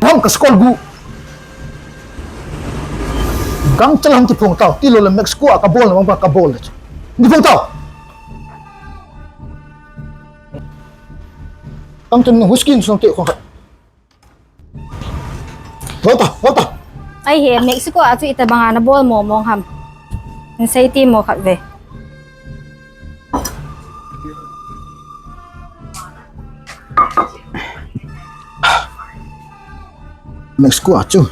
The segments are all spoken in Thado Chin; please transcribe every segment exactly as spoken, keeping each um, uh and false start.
Ham ka score gu. Gangchal ham ti phong tao. Tilou le Mexico a ka bol na bang ka bol le. Ti phong tao. Gangchal ni whisky ni song te kho khat. Volta, volta. Ai he, Mexico a chu itabang a na bol mo mong ham. Hin sei ti mo khat ve. Mexico a chu.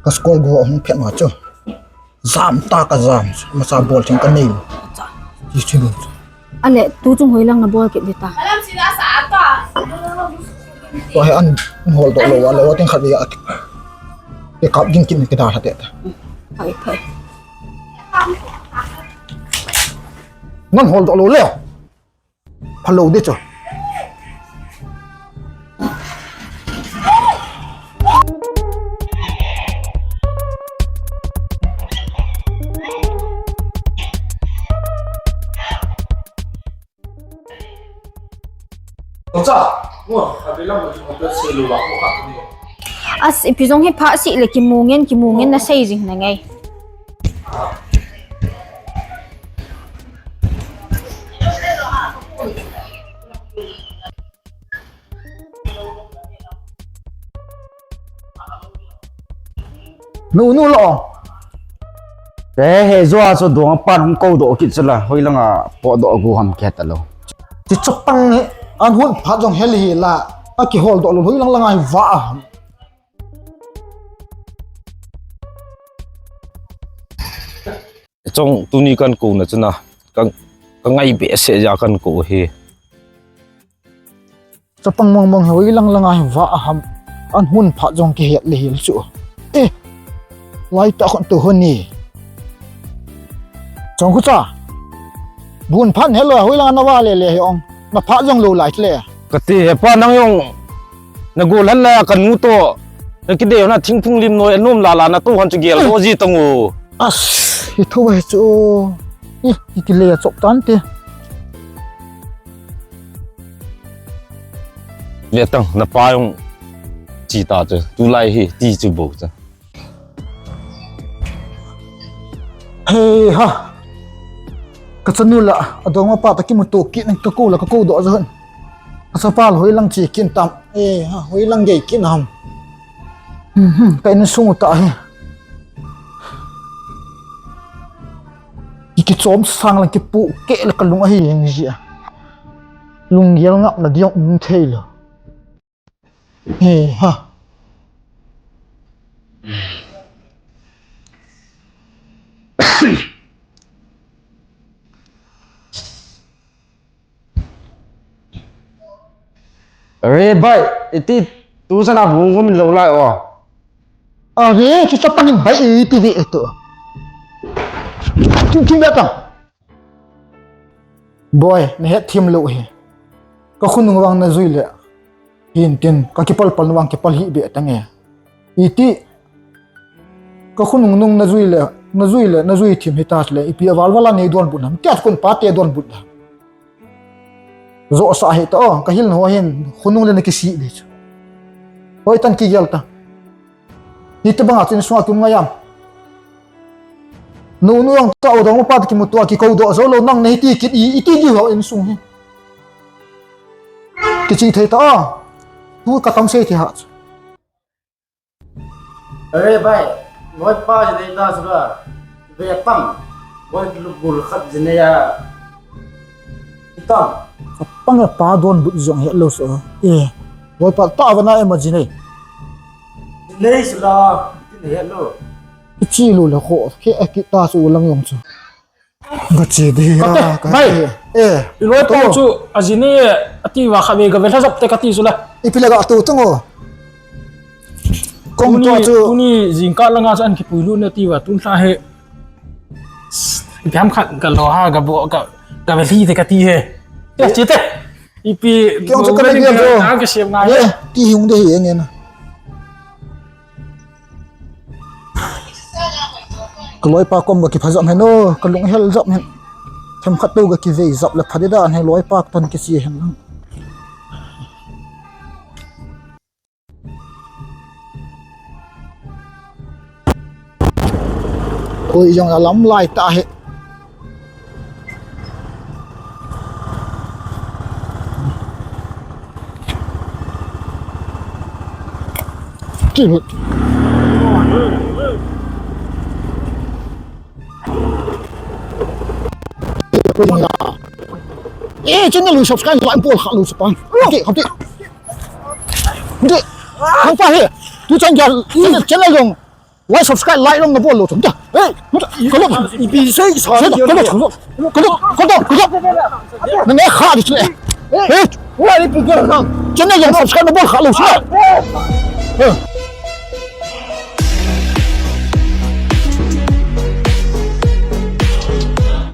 Ka score gu hung phet ma chu. Jam ta ka jam. Masa bol thing ka nei. Chi chi. Ale, tu chung hoilang na bol kit dita. Tua he an hol doh lou a le, wa ting khat ve a. Te kap ding kin ke da ha te. Thai, thai. Nan hol doh lou le. Phalou de cho. As, ipi jong hi pha si le kimu ngen, kimu ngen na sei jing na ngai. Nu, nu lo. Te he jo a chu dong pan hung ko doh kit chu la, hoilang a po doh gu ham ke ta lo. Ti chapang ni an hun phat jong hel hi la, a kihol doh lo hoilang lang a hi va a ham. Chong tuni kan ko na chuna, ka, ka ngai behseh ja kan ko hi. Chapang mong mong hi hoilang lang a hi va a ham. An hun phat jong kihet le hil chu. Eh, lai ta khon tu hon ni. Chong khu cha. Bun phan hel lo hoilang na va le le hi ong. Na phat jong lo lai le. Ka ti he pa nang jong. Na gol han la ka nu to. Na kidei na thingphung lim noi anom la la na to han chu gel to ji tong u. As, hi tho he chu. Ih, hi kile chok tan te. Ve tang, na pa jong chi ta chu, tulai hi ti chu bo chu. Hei ha. Ka chanu la, adong ma pa ta kimuto kit, ka ko la, ka ko doh jun. Ka chapa la hoilang chi kin tam. Eh, ha, hoilang gei kin ham. Hmm, hmm, ka insung u ta hi. Ki, kichom sang lang kipu keh le ka lung ahi jeng ji a. Lunggel ngap na diang um thei lo. He, ha. Are bai, iti tu sana bu ko min lo lai o. Are, chu chapang in bai iti ve to. Chu chu ve ta. Boy, na het thim lo hi. Ka khunung vang na jui le. Hin tin, ka kipal pal vang kipal hi be ta nge. Iti, ka khunung nung na jui le, na jui le, na jui thim hi ta le, ipi aval vala nei don but nam, tia kun pa te don but nam. Zo sa hi ta, o, ka hil no hin, khunung le na kisi be chu. Hoi tan kigel ta. Hiti banga chu insunga tum ngaiam. Nu, nu jong ta o dong pa kimuto a kikou doh jou lou nang nei ti kit i, iti diu ho insung hi. Kichi thei ta a. Tu ka tam sei ti ha chu. Are bai, loi pa ji nei ta chu la. Ve tam. Loi lu bul khat ji nei a. Itam. Kapang e pa don but jong he lo so. E. Loi pa ta va na e ma ji nei. Nei sula, tin he lo. Kichi lo le kho, khe a kita su lang yong chu. Ga chi di ha, ka bai. E. I loi pa chu, a ji nei, a ti va kha ve ga ve la jap te ka ti sula. Ipi le ga tu tung o. Kong tu chu. Tuni jingkah langa chu an kipui lut na ti va, tun hla he. Gam khat ka lo ha, ka bo, ka, ka ve li te ka ti he. Te, chi te. Ipi, kiong chu ka le gel jo. Ka, ka siam ngai. Ye, ti hung de hi nge na. Ka loi pa kom ka kipha jam hen o, ka lung hel jam hen. Them khat to ka kivei jap le pha de da, he loi pa ton kichi hen lang. Koi jong alam lai ta hi. Kihut. Eh, channel lu subscribe, like, bol kha lu sepan. Hati, hati. Hati. Hang pa he. Tu channel, channel, channel jong. Like, subscribe, like, long na bol lo chun. Hey, kalo. Ipi sei sa. Kalo, kalo. Kalo, kalo, kalo. Na ne kha di chule. Hey, wala ni pu ko na. Channel jong subscribe na bol kha lu chun. Eh.